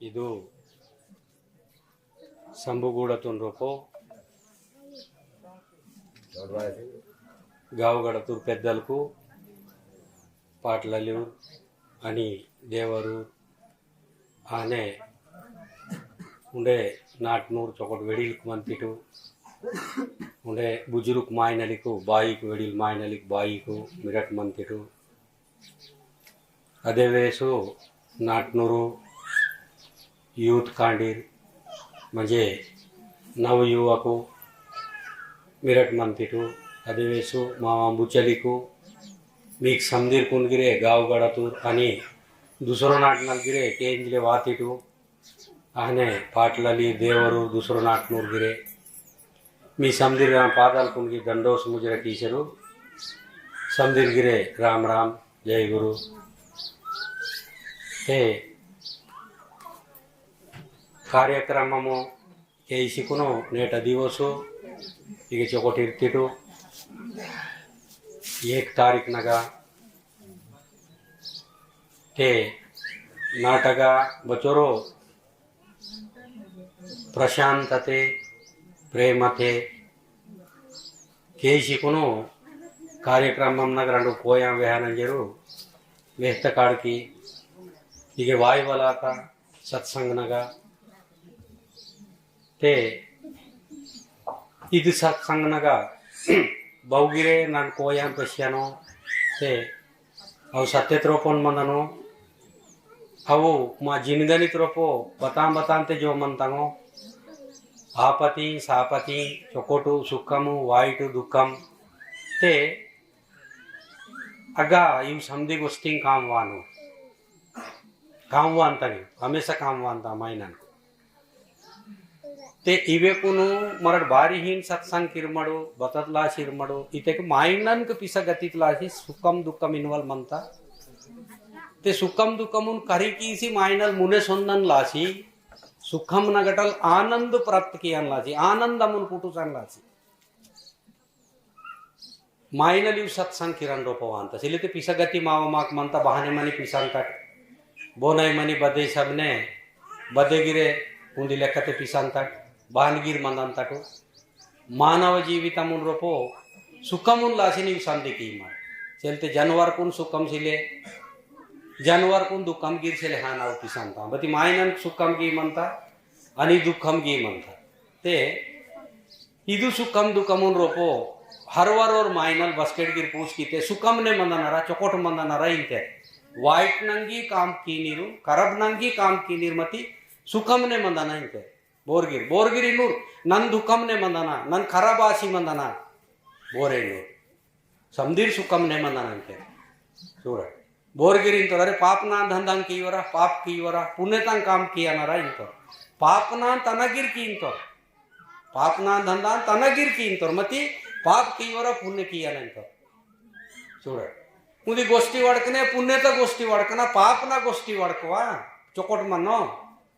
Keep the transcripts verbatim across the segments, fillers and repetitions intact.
इदु संबुगूडतुन रोपो गावगडतुर पेद्दलकु पाटलालूर अनि देवरूर आने उंडे नाटनूर चोकट वेडिलक मंतिटु। उंडे बुजुर्ग मायनलिकु बाईकु वेडिल मायनलिक बाईकु मिरट मंतिटु। अदेवेसु नाटनूरु youth कांडीर म्हणजे नवयुवकु मिरट मंतिटु। अदेवेसु मामा बुचलिकु मीक समदीर कुन गिरे गाव गड़तूर अनि दूसरो नाटनल गिरे केंजले वातिटु। आहने पाटलाली देवरूर दूसरो नाटनूर गिरे मी समदीर राम पादाल कुन गिरे दंडोस मुजरा कीसरू। समदीर गिरे राम राम जय गुरु। ते कार्यक्रममो केइसिकुनो नेटा दिवसो इगे चोकोट इर्तिटु एक तारीख नगा ते नाटगा बचोरो प्रशांतते प्रेमते केइसिकुनो कार्यक्रम नगरंडु कोया वेहानंजरू वेहत काड़की इगे वाई वलाता सत्संग नगा ते इद सत्संग नगा बहुगिरे नन कोयान पश्यानो ते अव सत्य त्रोपन मंदनो अव मा जिनगनी त्रोपो बताम बताम ते जो मंतंगो आपति सापति चोकोटु सुखमु वाइटु दुखम ते अगा इव समदी गोष्टिंग काम वानो काम वानता नहीं हमेशा काम वानता माइनन ते इवे कुनु मरड बारी हीन सत्संग किरमड़ो बतत लासी इरमड़ो इतेक माइनन के पिसा गतित लासी सुखम दुखम इनवल मंता। ते सुखम दुखम उन करी कीसी माइनल मुने सोंदन लासी सुखम नगटल आनंद प्राप्त कियान लासी आनंद अमुन पुटुसन लासी। माइनलिव सत्संग किरण रोपवांता सिले ते पिसा गति मावा माक मंता बहाने मनी पिसांतट बोनाई मनी बदे सबने बदे गिरे उंदी लेखते पिसांतट बहान गिर मंदंतटो। मानव जीवितमुन रोपो सुखमुन लासिनी संदि कीमा। चलते जानवर कुन सुखम सिले जानवर कुन दुखम गिर सिले हानाव पिसांता बती माइनन सुखम गी मंता अनि दुखम गी मंता। ते इदु सुखम दुखमुन रोपो हरवरोर माइनल बस्केट गिर पूछ कीते सुखम ने मंदनरा चोकोट मंदनरा इंते वाइट नंगी काम कीनीरु करब नंगी काम कीनीर मती सुखम ने मंदना इंते। बोरगिर बोरगिर इनूर नन दुखम ने मंदना नन खराब आसी मंदना बोरे इनूर समदीर सुखम ने मंदना इंते। सूरत बोरगिर इंतोर अरे पापना धंधां कीवरा पाप कीवरा पुण्यतां काम कियानरा इंतोर पापना तनगिर की इंतोर पापना धंधां तनगिर की इंतोर मती पाप कीवरा पुण्य कियाना इंतोर। सूरत उदी गोष्टी वड़कने पुण्यता गोष्टी वड़कना पापना गोष्टी वड़कवा चोकोट मनो।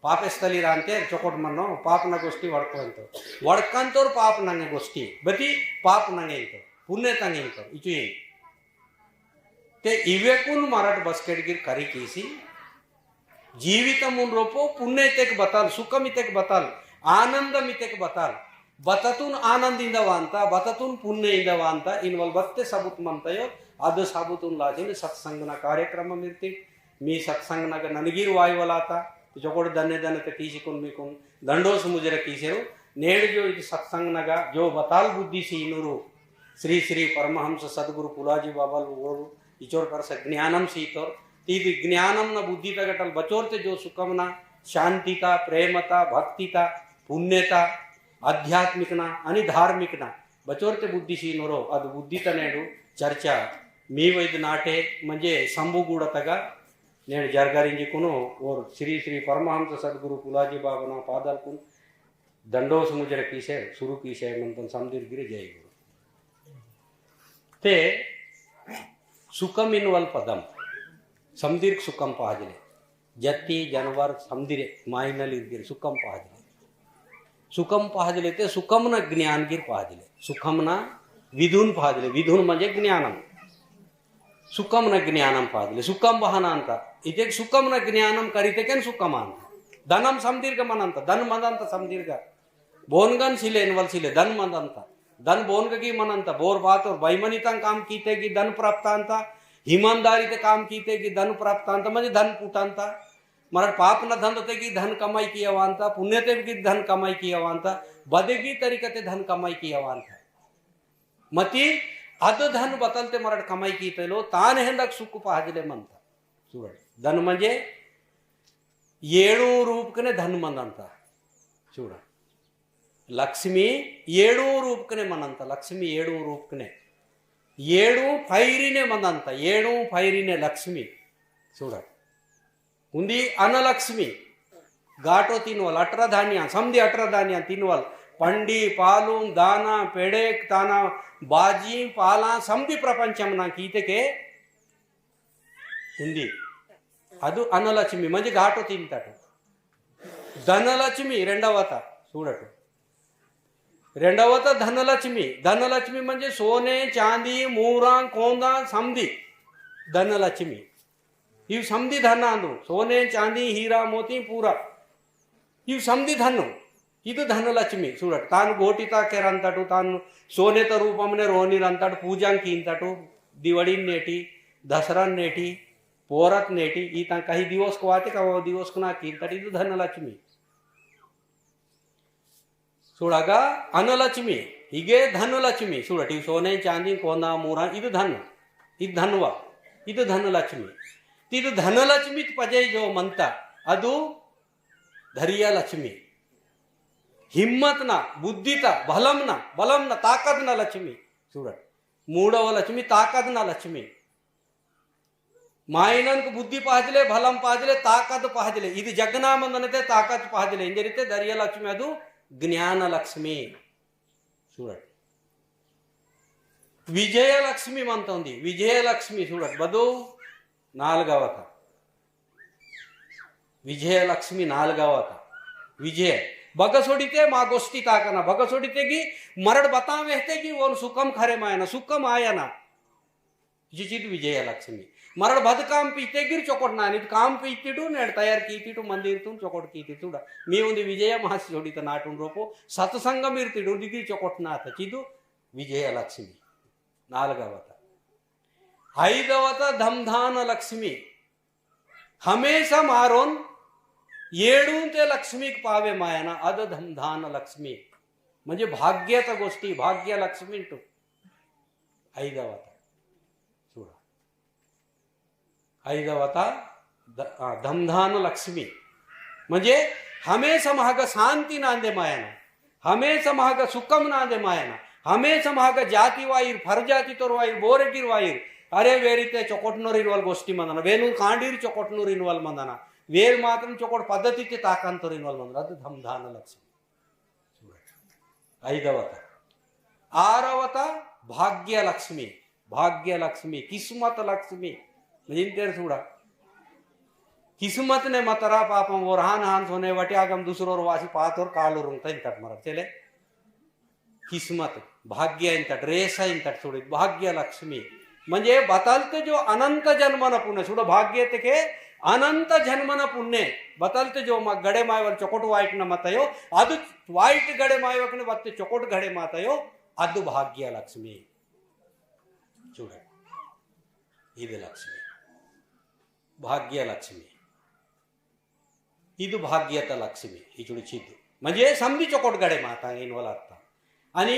पाप स्थली रांते चोकोट मनो पापना गोष्टी वड़कवा इंतोर वड़कंतोर पाप नंगे गोष्टी बती पाप नंगे इंतोर पुण्यता नंगे इंतोर इचुये। ते इवेकुन मरट बस्केट गिर करी कीसी जीवितमुन रोपो पुण्य इतेक बताल सुखम इतेक बताल आनंदम इतेक बताल बततुन आनंद इंदवांता बततुन पुण्य इंदवांता इनवल बत्ते सबुत मंतयो। अद सबुतुन लाजिन सत्संगना कार्यक्रम मिर्ति मी सत्संगनग ननगीर वायवलाता। चोकोट दन्ने दन्ने ते कीसिकुन मीकुन दंडोस मुजरा कीसेरु। नेड़ जो इद सत्संगनगा जो बताल बुद्धि सीनुरु श्री श्री परमहंस सद्गुरु पुलाजी बाबाल ओरु इचोर परस ज्ञानम सीतोर। तीद ज्ञानम न बुद्धि तगटल बचोरते जो सुखमना शांतिता प्रेमता भक्तिता पुण्यता आध्यात्मिकना अनि धार्मिकना बचोरते बुद्धि सीनोरो अद बुद्धि तनेडु चर्चा मी वैद नाटे म्हणजे संभुगूडतगा नेड जरगारिंजी कुनो ओर श्री श्री परमहंस सद्गुरु पुलाजी बाबना पादल कुन दंडोस मुजरा कीसे शुरू कीसे मंतन समदीर गिरे जय गुरु। ते सुखम इनवल पदम समदीर सुखम पाजले जत्ती जानवर समदीरे माइनल इर्गिर सुखम पाजले। सुखम पाजले ते सुखम न ज्ञान गिर पाजले सुखम न विधुन पाजले विधुन म्हणजे ज्ञानम। सुखम न ज्ञानम पाजले सुखम बहाना अंता इते सुखम न ज्ञानम करिते केन सुखम अंता। धनम समदीर्घ मनंता, धन मनंता समदीर्घ। बोनगन सिले इनवल सिले, धन मनंता। धन बोनग की मनंता, बोर बातोर, बैमनितां काम कीते की धन प्राप्त अंता, ईमानदारी ते काम कीते की धन प्राप्त अंता, म्हणजे धन पुटंता। मरट पाप न धंधते की धन कमाई किया वांता, पुण्यते की धन कमाई किया वांता, बदे की तरीकते धन कमाई किया वांता। मती अद धन बतलते मरट कमाई कीतेलो, तान हेंदक सुख पहाजले मनता। चूड़ा, धन म्हणजे येडू रूपकने धन मनंता। चूड़ा, लक्ष्मी येडू रूपकने मनंता, लक्ष्मी येडू रूपकने, येडू फैरिने मनंता, येडू फैरिने लक्ष्मी। चूड़ा, उंदी अनलक्ष्मी, गाटो तिनवल, अठरा धान्या, समदी अठरा धान्या तिनवल, पंडी, पालुम, दाना, पेड़ेक, ताना, बाजी, पाला, समदी प्रपंचम ना कीते के उंदी। अदु अनलक्ष्मी, म्हणजे गाटो तिनतटु। धनलक्ष्मी, रेंडवता, चूड़टु। रेंडवता धनलक्ष्मी। धनलक्ष्मी म्हणजे सोने, चांदी, मूरा, कोंदा, समदी। धनलक्ष्मी। इव समदी धन आंदु। सोने, चांदी, हीरा, मोती, पूरा। इव समदी धन। इद धनलक्ष्मी। चूड़ट, तान गोटी ता केरंतटु, तान सोने त रूपमने रोनी रंतटु, पूजा कींतटु, दिवाड़ी नेटी, दसरा नेटी, पोरत नेटी, ई तान कही दिवस को आते का वो दिवस को ना कींतटु, इद धनलक्ष्मी। चूड़ागा अनलक्ष्मी, इगे धनलक्ष्मी। चूड़ट, इव सोने, चांदी, कोंदा, मूरा, इद धन, इद धनवा, इद धनलक्ष्मी। इद धनलक्ष्मी पजे जो मंता, अदु धैर्य लक्ष्मी। हिम्मत ना, बुद्धि ता, बलम ना, बलम ना, ताकत ना लक्ष्मी। चूड़ट, मूडव लक्ष्मी, ताकत ना लक्ष्मी। मायनन को बुद्धि पाजले, बलम पाजले, ताकत पाजले। इद जगना मंदनते ताकत पाजले। इंजरिते धैर्य लक्ष्मी अदु ज्ञान लक्ष्मी। चूड़ट, विजय लक्ष्मी मंतोंदी। विजय लक्ष्मी चूड़ट, बदो नालगवता। विजय लक्ष्मी नालगवता। विजय बगसोडिते मा गोष्टी ताकना। बगसोडिते की मरड़ बता वेहते की वो सुखम खरे मायना, सुखम आयना। जिचित विजय लक्ष्मी। मरड़ भद काम पीते गिर चोकोट ना, नित काम पीतिटु, नेड़ तैयार कीतिटु, मंदिर तुन चोकोट कीतिटु। मी उंदी विजय महासी जोड़ी त नाटुन रोपो, सत्संग मीर तिटु, दिगिर चोकोट ना त, चिदु विजय लक्ष्मी। नालगवता। ऐदवता धमधान लक्ष्मी। हमेशा मारोन येडून ते लक्ष्मीक पावे मायना, अद धमधान लक्ष्मी। म्हणजे भाग्यत गोष्टी, भाग्य लक्ष्मी टू। ऐदवता। चूड़ा। ऐदवता द-, आ, धमधान लक्ष्मी। म्हणजे हमेशा महाग शांति नांदे मायना, हमेशा महाग सुखम नांदे मायना, हमेशा महाग जाति वाइर, फर जाति तोर वाइर, बोरे गिर वाइर, अरे वेरिते चोकोटनोर इनवल गोष्टी मंदना, वेनु कांडीर चोकोटनोर इनवल मंदना, वेर मात्रम चोकोट पद्धति ते ताकांतोर इनवल मंदना, अद धमधान लक्ष्मी। ऐदवता। आरवता भाग्य लक्ष्मी, भाग्य लक्ष्मी, किस्मत लक्ष्मी। म्हणजे इंतेर चूड़ा। किस्मत ने मतरा पापम वो रहान हान सोने वटे आगम दूसरो रो वासी पातोर कालो रुंग तैन तट मरक चले। किस्मत, भाग्य इंतट, रेसा इंतट चूड़ी, भाग्य लक्ष्मी। म्हणजे बतलते जो अनंत जन्मन पुण्य, चूड़ा भाग्य ते के अनंत जन्मन पुण्य, बतलते जो मा गड़े मायवल चोकोट वाइट न मतयो, अदु वाइट गड़े मायवक ने बत्ते चोकोट गड़े मातयो, अदु भाग्य लक्ष्मी। चूड़ा, इद लक्ष्मी, भाग्य लक्ष्मी। इदु भाग्यत लक्ष्मी, इचुडु चिद्दु। म्हणजे संधि चोकोट गडे माता इनवल अत्ता। अनि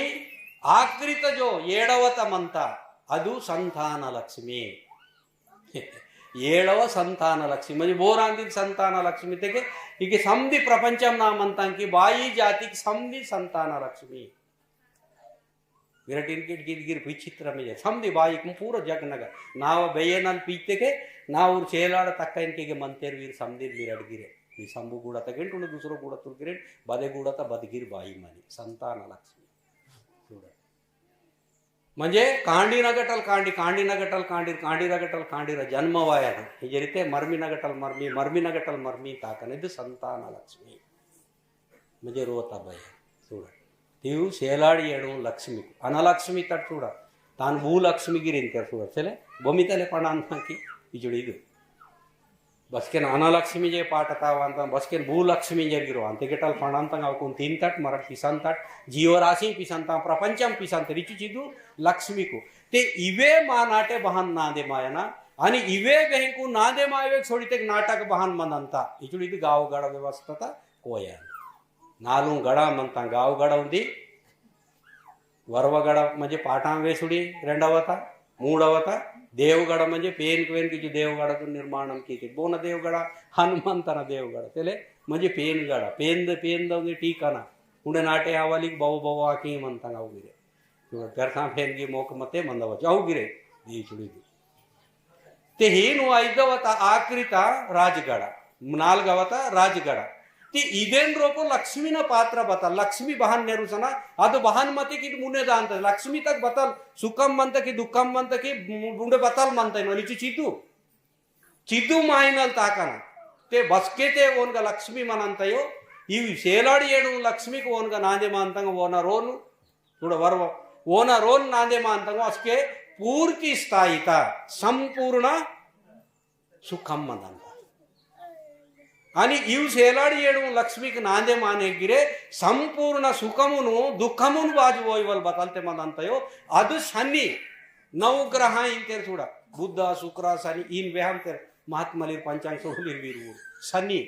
आकृत जो एडवत मंता, अदु संतान लक्ष्मी। एडव संतान लक्ष्मी, म्हणजे बोरांदी संतान लक्ष्मी तेके, इके संधि प्रपंचम ना मंता की बाई जातिक संधि संतान लक्ष्मी। विरट इनके गिर गिर विचित्र में समदी बाई कुम पूरा जग नगर। नाव बेयनल पीते के, नाव उर चेलाड़ तक्का इनके के मंतेर वीर समदी विरट गिरे। वी संबु गुड़ा तक इंटुन दूसरो गुड़ा तुर गिरे, बदे गुड़ा तक बद गिर बाई मनी। संतान लक्ष्मी। चूड़ा। म्हणजे कांडी नगटल कांडी, कांडी नगटल कांडी, कांडी नगटल कांडी रा जन्म वाया है। ये जरिते मर्मी नगटल मर्मी, मर्मी नगटल मर्मी ताकन, इद संतान लक्ष्मी। म्हणजे रोता बाई, चूड़ा। तीऊ सेलाड़ी एड़ू लक्ष्मी, अनलक्ष्मी तट चूड़ा। तान भू लक्ष्मी गिरिन कर चूड़ा। चले, बोमी तले पणान की, इजुड़ी दू। बसकेन अनलक्ष्मी जे पाटता वांता, बसकेन भूलक्ष्मी जे गिरो, अंते गिटल फंडंतंग अवकुन तीन तट, मरक पिसंतट, जीवराशि पिसंता, प्रपंचम पिसंत, रिचु चिदु लक्ष्मी को। ते इवे मा नाटे बहन नांदे मायना, अनि इवे बेहंकु नांदे मायवे सोडिते नाटक बहन मनंता। इचुड़ी गाव गड़ व्यवस्था ता कोया। नालुं गड़ा मनता गाव गड़ा उंदी। वरवगड़ म्हणजे पाटां वेसुड़ी रेंडवता, मूडवता, देवगड़ म्हणजे पेन वेन की जो देवगड़ तो निर्माणम की थी। बोन देवगड़ हनुमंतन देवगड़। तेले म्हणजे पेन गड़, पेन द-, पेन द उंदी टीकाना। उंडे नाटे आवलिक बव बव आकी मनता गाव गिरे। पेरसा पेन की मोक मते मंदवच। अव गिरे, दी चुड़ी दी। ते हीनु ऐदवता आकृता राजगड़ा, नालगवता राजगड़ा। ते इदेन रोपो लक्ष्मीन पात्र बतल, लक्ष्मी बहन नेरुसना, अद बहन मते कि मुने दांत, लक्ष्मी तक बतल, सुखम मंत कि दुखम मंत कि मु-, मुंडे बतल मंत, नो लिचु चिद्दु। चिद्दु माइनल ताकना। ते बसके ते ओनगा लक्ष्मी मनंतयो, इव सेलाड़ी एडु लक्ष्मी को ओनगा नांदे मानतंग ओना रोनु, चूड़ा वर्व ओना रोन नांदे मानतंगो असके पूर्ति स्थायिता संपूर्ण सुखम मंदंता। अनि इव सेलाड़ी एडु लक्ष्मीक नांदे माने गिरे संपूर्ण सुखमुनु दुखमुनु बाजु वोइवल बतलते मंदंतयो। अदु सन्नी नवग्रह इंतेर चूड़ा बुद्ध शुक्र सन्नी इन वेहम तेर महात्मलिर पंचांग सोडुलिर वीर ऊर सन्नी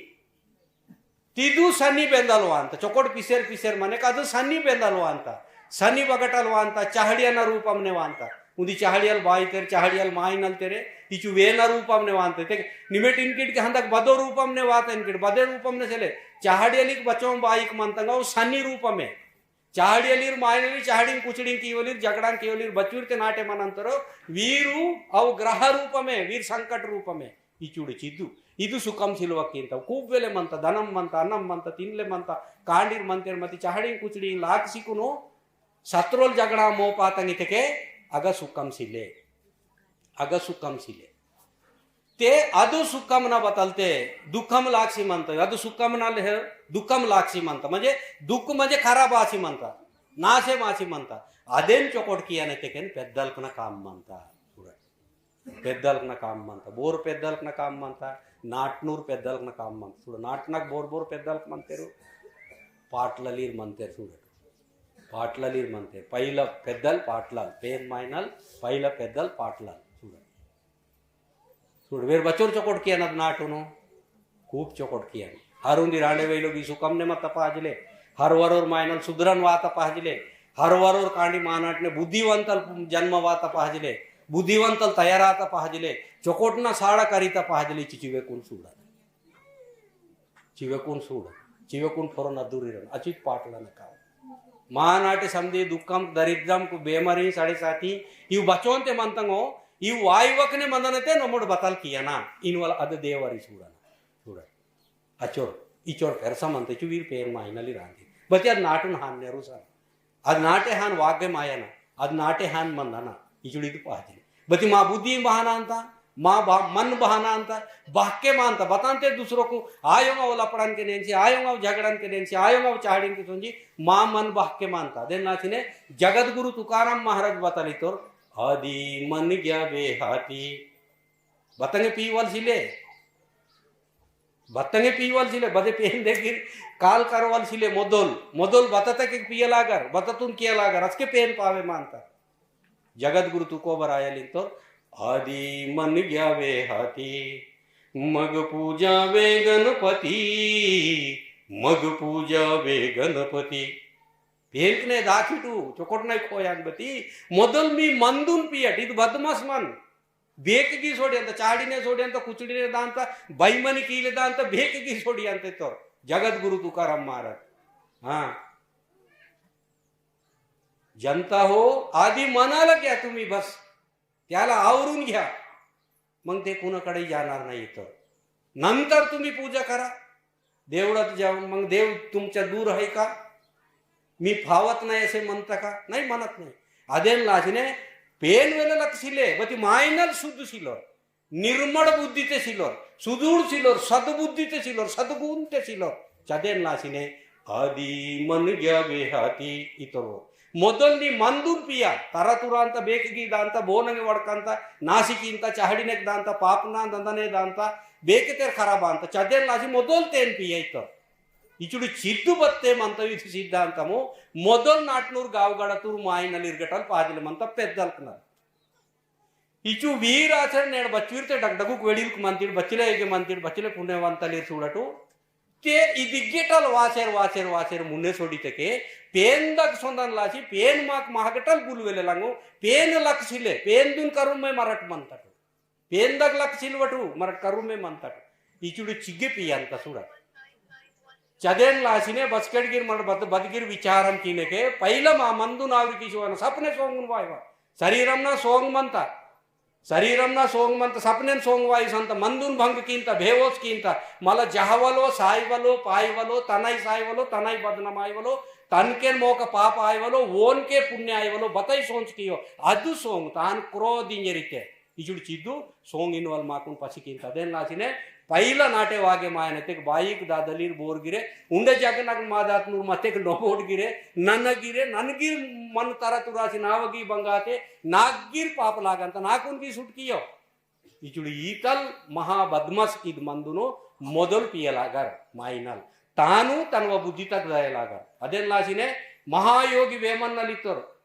तिदु सन्नी बेंदल वांता, चोकोट पिसेर पिसेर मने कादु सन्नी बेंदल वांता, सन्नी बगटल वांता, चाहड़ियन रूपमने वांता। उंदी चाहड़ियल बाई तेरे, चाहड़ियल माइनल तेरे, इचु वेन रूपमने वांता। ते निमेट इनकिट के हंदक बदो रूपमने वाता, इनकिट बदे रूपमने सेले, चाहड़ियलिक बचों बाईक मंतंगा, वो सन्नी रूपमे। चाहड़ियलिर माइनलिर, चाहड़िंग कुचड़िंग कीवलिर, जगड़ांग कीवलिर, बचुर ते नाटे मनंतरो, वीरु अव ग्रह रूपमे, वीर संकट रूपमे। इचुड़ चिद्दु। इदु सुखम सिलवक्किंत। कुव्वेले मंत, धनम मंत, अन्नम मंत, तिनले मंत, कांडीर मंतेर मति चाहड़ी कुचड़ी लाग सिकुनो, सत्रोल जगड़ा मोपातंग इतके, अग सुखम सिले। अग सुखम सिले। ते अदु सुखम न बतलते, दुखम लाक्सी मंत। अदु सुखम न ले, दुखम लाक्सी मंत। म्हणजे दुख म्हणजे खराब आसी मंत। नाशे मासी मंत। अदेन चोकोट किया ने तेकेन पेद्दलकन काम मंत। पेद्दलकना काम मंता, बोर पेद्दलकना काम मंता, नाटनूर पेद्दलकना काम मंता। चूड़ा, नाटनक बोर बोर पेद्दलक मंतेरु, पाटललीर मंतेर चूड़ा। पाटललीर मंतेर, पहिला पेद्दल पाटलल, पेन माइनल, पहिला पेद्दल पाटलल, चूड़ा। चूड़ा, वेर बचोर चोकोट किया नद नाटुनो, खूब चोकोट किया। हर उंदी रांडे वेलो की सुकम ने मत पाजले, हर वरोर मायनल सुधरन वाता पाजले, हर वरोर कांडी मानाट ने बुद्धिवंतल जन्म वाता पाजले, बुद्धिवंतल तयार आता पाजले, चोकोट ना साड़ा करीता पाजले, चिचिवे कुन सूड़ा। चिवे कुन सूड़ा। चिवे कुन फोरन अधूरी रन। अचित पाटला न काम। मानाटे समझे दुखम, दरिद्रम को बेमारी, साढ़े साथी, यू बचोन ते मंतंगो, यू वाई वकने मंदनते नमोड बतल किया ना, इन वाला अद देवारी सूड़ा ना। सूड़ा। अचोर, इचोर फेर समन्ते चुवीर पेन माइनली रांदी। बति अद नाटुन हान नेरुसन। अद नाटे हान वाग्गे मायना। अद नाटे हान मंदना। इचुड़ी तु पाहजिन। बति मा बुद्धि बहाना अंता, मा बा-, मन बहाना अंता, बाहके मानता। बतानते दूसरों को, आयोंगा वो लपड़न के नेंसी, आयोंगा वो झगड़न के नेंसी, आयोंगा वो चाहड़िन के सोंजी, मा मन बाहके मानता। देन नाचिने जगत गुरु तुकाराम महाराज बतालितोर, आदि मन ग्या वे हाथी। बतंगे पीवल सिले। बतंगे पीवल सिले, बदे पेन देखिर काल करवल सिले मोदोल, मोदोल बततके पियलागर, बततुन कियलागर, असके पेन पावे मानता। जगत गुरु तुकोबर आयलिन तो, आदि मन ग्यावे हाथी, मग पूजावे गणपति, मग पूजावे गणपति। पेनकने दाखिटू, चोकोट नाही खोयान बती, मोदोल मी मंदुन पियट, इद बदमाश मन। बेक की सोडियंत, चाड़ीने सोडियंत, कुचड़ीने दांत, बैमनी कीले दांत, बेक की सोडियंत तो। जगत गुरु तुकाराम महाराज। हाँ। जनता हो, आधी मनाला घ्या तुम्ही बस. त्याला आवरून घ्या. मग ते कुणाकडे जाणार नाही तर. नंतर तुम्ही पूजा करा. देवळात जाऊन मग देव तुमच्या दूर आहे का? मी फावत नाही असे म्हणता का? नाही म्हणत नाही. अदेन लासिने पेन वेले लक्षिले, बती मायनल शुद्ध सिलोर, निर्मळ बुद्धीते सिलोर, सुदूर सिलोर, सद्बुद्धीते सिलोर, सद्गुणते सिलोर. चदेन लासिने आदि मन घ्यावे हाती इतरो. मोदल नी मंदुन पिया, तरतुरांता बेकगी दांता, बोनंगे वड़कंता, नासिकिंता, चहड़िनेक दांता, पापना दंदने दांता, बेकतेर खराब अंता, चदेन लासी मोदल तेन पिया इतो। इचुडु चिद्दु बत्ते मंता इदु सिद्धांतमु, मोदल नाटनूर गावगड़तूर माइनल इरगटल पादिल मंता पेद्दलकनल। इचु वीर आचरण नेड़ बच्चुरते डगडगुक वेड़िलक मंतिड़, बच्चिले एगे मंतिड़, बच्चिले पुण्यवंतलीर सूड़टु। ते इदिग्गेटल वासेर, वासेर, वासेर मुन्ने सोड़ितके, पेंदक सोंदन लासी, पेन माक महगटल गुलवेले लंगो, पेन लक सिले, पेन दुन करुम में मरट मंतटु। पेंदक लक सिलवटु, मरट करुम में मंतटु। इचुडु चिग्गे पियंत सूड़ा। चदेन लासिने बसकेड़गिर मरट बद-, बदगिर विचारम कीनेके, पहिला मा मंदु नावरी की सुवन सपने सोंगुन वायवा। शरीरम ना सोंग मंता। शरीरम ना सोंग मंत सपनेन सोंग वायु संत मंदुन भंग कींत, बेहोश कींत, मल जहवलो, सायवलो, पायवलो, तनय सायवलो, तनय बदनाम आयवलो, तनकेन मोक पाप आयवलो, वोनके पुण्य आयवलो, बतय सोंच कियो, अदु सोंग तान क्रोध इंजरिते। इचुड़ चिद्दु सोंग इनवल माकुन पसी कींत। अदेन लासिने पहिला नाटे वागे मायनते बाईक दादलीर बोर गिरे, उंडे जगनक मादात नूर मतेक नोबोड गिरे, नन गिरे, नन गिर मन तरा तुरासी नावगी बंगाते, नागिर पाप लागंत, नाकुन की सुट कियो। इचुड़ी ईतल महाबदमाश इद मंदुनो मोदल पियलागर माइनल। तानु तनव बुद्धि तक दयलागर। अदेन लासिने महायोगी वेमन्नलित्तोर।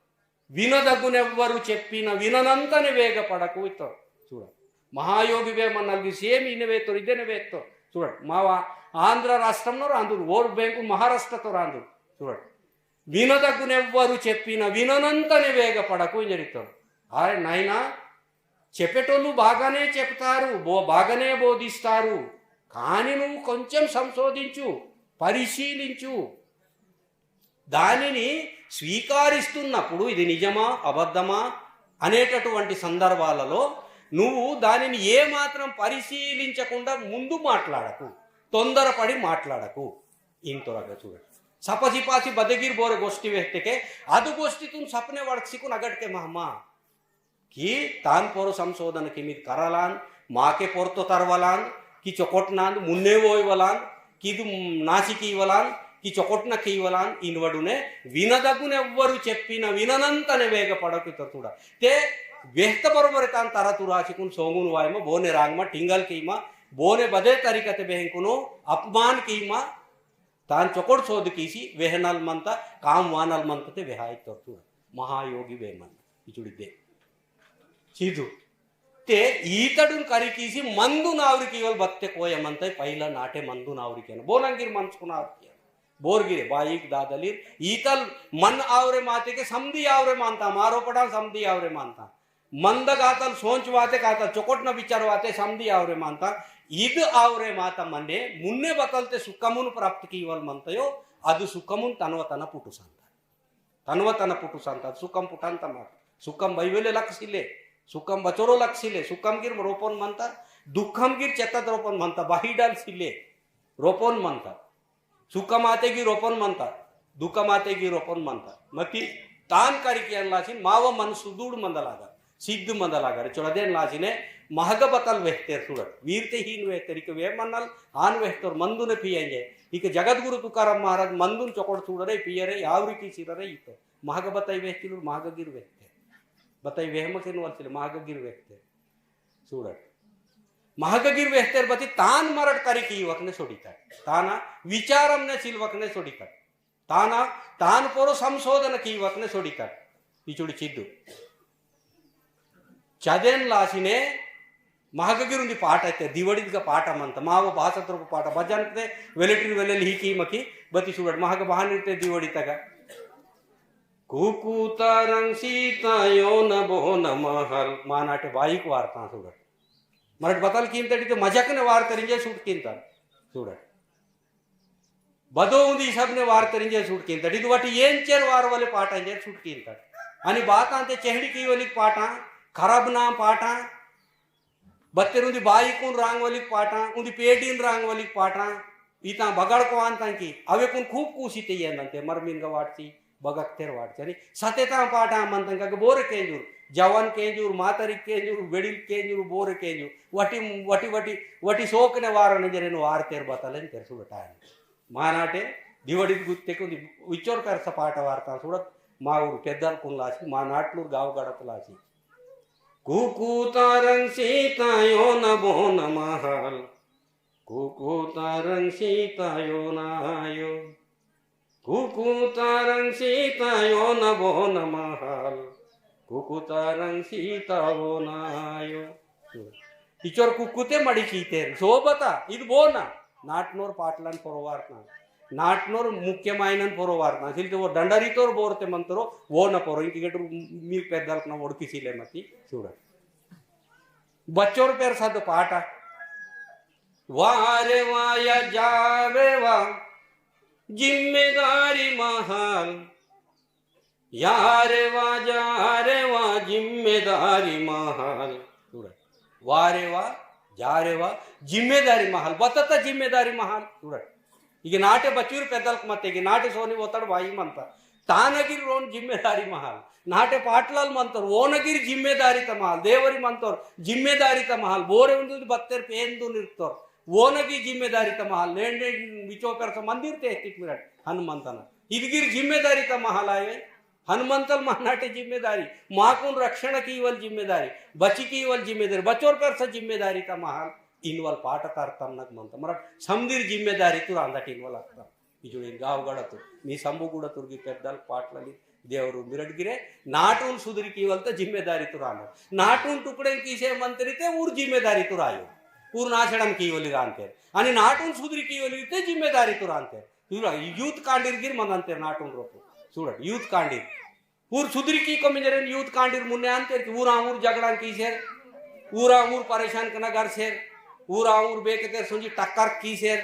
विनदगुनेव्वरु चेप्पिन विननंतने वेग पड़कु इत्तोर। सूड़ा। महायोगी वेमन्नल गिर same इने वेत्तोर, इदेने वेत्तोर। सूड़ा। मावा आंध्र राष्ट्रमनोर आंदुर, वोर बेंकु महाराष्ट्रतोर आंदुर। सूड़ा। विनदगुनेव्वरु चेप्पिन विननंतने वेग पड़कु इंजरित्तोर। अरे नायना, चेप्पेटोलु बागाने चेप्तारु, बो-, बागाने बोधिस्तारु। कानी नुव्वु कोंचें संशोधिंचु, परिशीलिंचु। दानिनि स्वीकरिस्तुन्नप्पुडु इदि निजमा, अबद्धमा अनेटटुवंटि संदर्भाललो नुव्वु दानिनि ए मात्रं परिशीलिंचकुंडा मुंदु माट्लाडकु, तोंदरपडि माट्लाडकु। इंतोरगा चूडा। सपसिपासि बदगिर बोरे गोष्टि वेहतेके, अदु गोष्टितुन सपने वड़कसिकुन अगटके महमा। कि तान पोरो संशोधन किमित करलान, माके पोरतो तरवलान, कि चोकोटनान, मुन्ने वोयवलान, कि दु नासिकी वलान, कि चोकोटना की वलान, इनवडुने विनदगुनेव्वरु चेप्पिन विननंतने वेग पड़कु इत्तोर सूड़ा। ते वेहत बरोबर तान तरतुरासिकुन सोंगुन वायमा, बोने रांगमा, टिंगल कीमा, बोने बदे तरीकते बेहंकुनु, अपमान कीमा, तान चोकोट सोध कीसी वेहनल मंता, काम वानल मंता ते वेहाय तोर तू। महायोगी वेमन, इचुड़ी दे। सीधु। ते ईतडुन करी कीसी मंदु नावरी कीवल बत्ते कोय मंता, पहिला नाटे मंदु नावरी केना। बोनंगिर मनसुकुन आवरी केना। बोर गिरे, बाईक दादलीर, ईतल मन आवरे माते के समदी आवरे मानता, मारो पड़ा समदी आवरे मानता। मंद गातल सोच वाते कातल चोकोट न विचार वाते समदी आवरे मानता। इद आवरे माता मने मुन्ने बतलते सुखमुन प्राप्त कीवल मंतयो, अदु सुखमुन तनव तन पुटु संता। तनव तन पुटु संता, सुखम पुटंत मात। सुखम बैवेले लक्षिले, सुखम बचोरो लक्षिले, सुखम गिर रोपन मंता, दुखम गिर चेतत रोपन मंता, बाहिडाल सिले, रोपन मंता। सुख माते गी रोपन मंता, दुख माते गी रोपन मंता। मती तान करी कियन लासिन माव मन सुदूड़ मंदलागा, सिद्ध मंदलागा। रे चोड़ा देन लासिने महग बतल वेहतेर सुड़त। वीरते हीन वेहतेर, इक वे मनल हान वेहतोर मंदुने पियंजे। इक जगत गुरु तुकाराम महाराज मंदुन चोकोड़ सुड़रे पियरे, यावरी की सिररे इतो। महग बताई वेहतिलुर महग गिर वेहतेर। बताई वेहमकेन वलसिले महग गिर वेहतेर। सूड़ट। महगगिर वेहतेर बती तान मरट करी कीवकने सोडितट। ताना विचारमने सिलवकने सोडितट। ताना तान पोरो संशोधन कीवकने सोडितट। इचुड़ी चिद्दु। चदेन लासिने महगगिर उंदी पाट अइते, दिवड़िदगा पाट मंत। माव भाषा तरफ पाट। भजन ते वेलेटिर वेले लिही कीमकी, बती सूड़ट। महग बहानिर ते दिवड़ितगा। कुकुतारं सीता योन बोन महल। मानाटे बाईक वार्ता सूड़ट। मरट बतल कीमतट इते मजाकने वार्तरिंजे सूट कीमतट। सूड़ट। बदो उंदी सबने वार्तरिंजे सूट कीमतट। इद वटी येंचेर वार वाले पाटांजे सूट कीमतट। अनि बातांते चेहड़ी की वाली पाटा, खराब नाम पाटा, बत्तेर उंदी बाईकुन रांगवलिक पाटा, उंदी पेडीन रांगवलिक पाटा, इता बगड़ को आंतंकी, अवेकुन खूब कूसी ते येंदंते, मरमिनगा वाटसी, बगकतेर वाटसी, अनि सतेता पाटा मंतंका के बोरे केंजूर, जवान केंजूर, मातरी केंजूर, वेडिल केंजूर, बोरे केंजूर, वटी, वटी, वटी, वटी सोकने वारने जरेन वारतेर बतलेन तेर सुड़टान। मानाटे दिवड़ित गुत्ते को दि-, विचोर कर सपाट वार्ता सुड़त मा उर पेद्दल कुन लासी, मा नाटनूर गाव गड़त लासी। कुकुतारंग सीता योन बोन महल, कुकुतारंग सीता योन आयो। कुकुतारंग सीता योन बोन महल, कुकुतारंग सीता योन आयो। इचोर कुकुते मड़ी कीतेर, सोबता, इद बोना, नाटनोर पाटलन पोरोवारना, नाटनोर मुख्य माइनन पोरोवारना, सिलते वो डंडरीतोर बोरते मंतरो, वो न पोरो, इंकी गेटुर मी पेद्दलकना ओड़की सिले मती, चूड़ा। बच्चोर पेर सद पाटा। वारे वा या जावे वा, जिम्मेदारी महल। यारे वा जारे वा, जिम्मेदारी महल। चूड़ा। वारे वा, जारे वा, जिम्मेदारी महल। बतता जिम्मेदारी महल। चूड़ा। इगे नाटे बचूर पेदलक मते, इगे नाटे सोनी वोतड़ वाई मंता। तानगिर रोन जिम्मेदारी महल। नाटे पाटलाल मंतोर, ओनगिर जिम्मेदारी तमहल। देवरी मंतोर, जिम्मेदारी तमहल। बोरे उन्दु बत्तेर पेंदु निर्तोर। ओनगी जिम्मेदारी तमहल। लेन लेन विचोकर से मंदिर ते एतिक मिरट हनुमंतन। इदगिर जिम्मेदारी तमहल आयो। हनुमंतल मानाटे जिम्मेदारी, माकुन रक्षण कीवल जिम्मेदारी, बची कीवल जिम्मेदारी, बचोर पेरसा जिम्मेदारी तमहल, इनवल पाट तरतम नक मंत। मरट समदिर जिम्मेदारी तुर अंदट इनवल अत्तम। इजुड़े गाव गड़तु, मी संबु गुड़तुर गी पेद्दल पाटलली देवरु मिरट गिरे, नाटुन सुधरी कीवल त जिम्मेदारी तुर आनो। नाटुन टुकड़े कीसे मंत्री ते उर जिम्मेदारी तुर आयो। उर नाशनम कीवली रांते। अनि नाटुन सुधरी कीवली ते जिम्मेदारी तुर आंते। चूड़ा, यूथ कांडीर गिर मनंतेर नाटुन रोपो। चूड़ा, यूथ कांडीर। ऊर सुधरी की कमी जरेन यूथ कांडीर मुन्ने अंतेर कि ऊर आऊर जगड़ां कीसेर, ऊर आऊर परेशान कना गरसेर, ऊर आऊर बेकतेर सुंजी टक्कर कीसेर,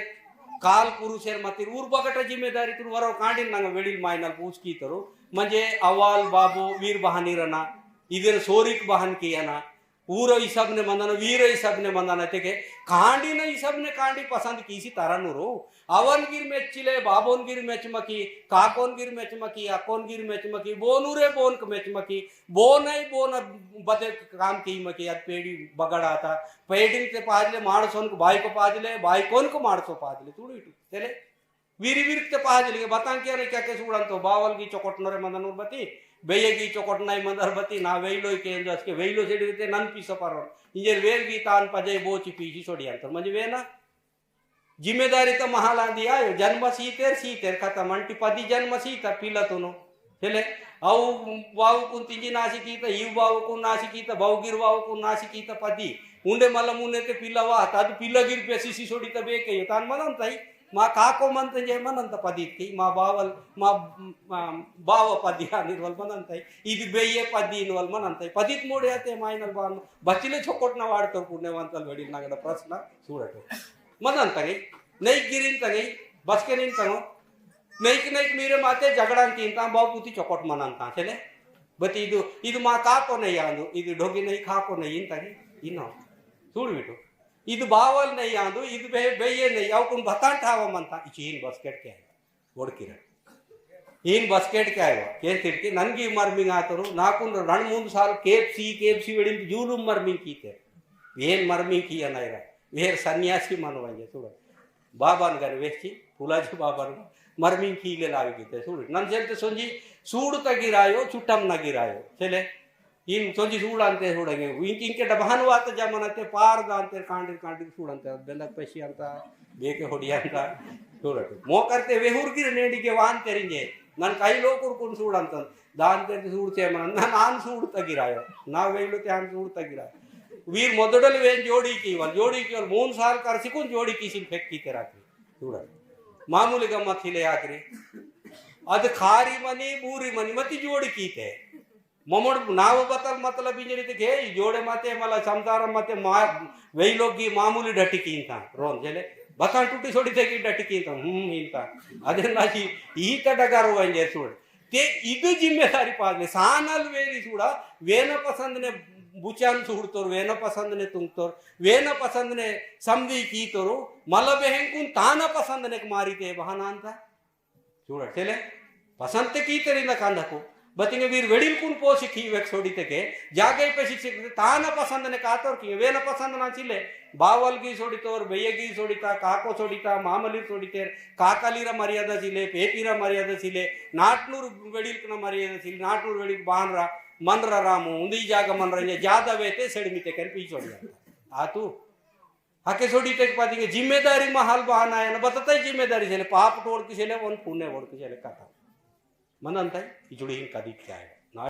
काल पुरुसेर मतिर ऊर बगट जिम्मेदारी तुर वरो कांडीर नंग वेड़िल माइनल पूछ की तरु। मंजे अवाल बाबू वीर बहानी रना, इधर सोरिक बहान किया ना, ऊरो हिसाब ने मंदाना, वीरो हिसाब ने मंदाना, तेके कांडी ना हिसाब ने कांडी पसंद कीसी तारा नुरो। अवन गिर मेचिले, बाबोन गिर मेचमकी, काकोन गिर मेचमकी, अकोन गिर मेचमकी, बोनुरे बोन क मेचमकी, बोन आई बोन बदे काम की मकी, अद पेड़ी बगड़ आता। पेड़ी ते पाजले, माणसोन को बाई को पाजले, बाई कोन को माणसो पाजले, तुड़ू इटू। तेले वीरी वीर ते पाजले, बतां क्या रे क्या के सूड़न तो, बावल की चोकट नरे मंदन उर्बती, बेये की चोकट नाई मंदर बती, ना वेलो के एंजस के वेलो से डिगते नन पीसो परोन। इंजेर वेर की तान पजे बोची पीसी सोड़ी अंतर, मंजे वेना? जिम्मेदारी तो महालांदी आयो, जन्म सीतेर, सीतेर खतम, अंटी पदी जन्म सीता पिलतुनो। हेले, अउ बावकुन तिंजी नासी कीता, इव बावकुन नासी कीता, बावगिर बावकुन नासी कीता पदी। उंडे मल मुने ते पिला वा, तद पिला गिर पेसी सिसोड़ी तबे के, यो तान मनन ताई, मा काको मन ते जे मनन त पदी की, मा बावल, मा, मा बाव पदी हा निर्वल मनन ताई, इद बेये पदी इनवल मनन ताई, पदीत मोड़े आते माइनल बान, बचिले छोकोट ना वाड़ तोर पुण्यवंतल वेड़ी नगड़ प्रश्न, सूड़टो। मनंतंगे, नैक गिरिंतंगे, बसके निंतंगो, नैक नैक मीरे माते झगड़ां कींता, बाव पुती चोकोट मनंता, चले? बती इदु, इदु मा काको नहीं आंदु, इदु ढोगी नहीं खाको नहीं इंतंगे, इनो। सूड़ बिटो। इदु बावल नहीं आंदु, इदु बे-, बेये नहीं, अवकुन बतान ठावा मनता, इचीन बसकेट के आयो। ओड़किरा। इन बस्केट के आयो, के तिड़की ननगी मरमिंग आतोरु, नाकुन रण मूंद साल केपसी, केपसी वेड़िन जूलुम मरमिंग कीते। वेन मरमिंग किया नायरा, वेर सन्यासी मनवांगे, चूड़ा। बाबान गन वेची, फुलाजी बाबान मरमिंग कीले लावे कीते, चूड़ा। नन जेल ते सोंजी, सूड़ तगिरायो, चुट्टम नगिरायो। चले, इन सोंजी सूड़ांते सूड़ांगे। इंक-, इंके डबहन वात जमाना ते पार दांते कांडिर कांडिर सूड़ांते। बेंदक पेशी अंता, बेके होड़ी अंता, सूड़ांते। मोकरते वेहुर गिर नेंडिगे वान तेरिंगे। नन कई लोकुर कुन सूड़ांतन। दान तेर सूड़ते मन, नन आन सूड़ तगिरायो। ना वेलो ते आन सूड़ तगिरायो। वीर मोदडल वेन जोड़ी कीवल, जोड़ी कीवल। मून साल करसिकुन जोड़ी कीसिन फेक कीते रात्री। सूड़ा। मामूली गम्मत हिले आखिरी। अद खारी मनी, बूरी मनी, मती जोड़ी कीते। ममोड़ नाव बतल मतलब इंजरी ते के, ई जोड़े माते मला संसार माते मा-, वेई लोग की मामूली डटी कींता, रोन जेले, बतल टूटी सोड़ी ते की डटी कींता, हम्म, हींता। अदे नाची, ई तडगारो वंजे सूड़। ते इद जिम्मेदारी पादले, सानल वेरी सूड़ा, वेन पसंद ने बुचान सूड़तोर, वेन पसंद ने तुंगतोर, वेन पसंद ने समझी कीतोर, मल बेहेंकुन ताना पसंद ने मारी ते बहाना अंता। सूड़ा, चले? पसंद ते कीतेर इंदा कांदको। बतिंगे वीर वेड़िल कुन पोसी खीवेक सोड़ी तेके, जागे पे शिक्षक ताना पसंद ने कातोर की, वेना पसंद ना चिले, बावल की सोड़ी तोर, भैया की सोड़ी ता, काको सोड़ी ता, मामली सोड़ी तेर, काकाली रा मर्यादा चिले, पेपी रा मर्यादा चिले, नाटनूर वेड़िल कना मर्यादा चिले, नाटनूर वेड़िल बान रा, मन रा रामो, उन्दी जागा मन रा, ज्यादा वेते सेड़ मिते कर पीछोड़ जाता। आतु, हके सोड़ी तेक पाती के जिम्मेदारी महल बहाना है ना, बतताई जिम्मेदारी से ले, पाप टोड़ की से ले, वन पुण्य वोड़ की से ले, कथा। मन अंताई, इचुड़ी हिन कदी क्या है।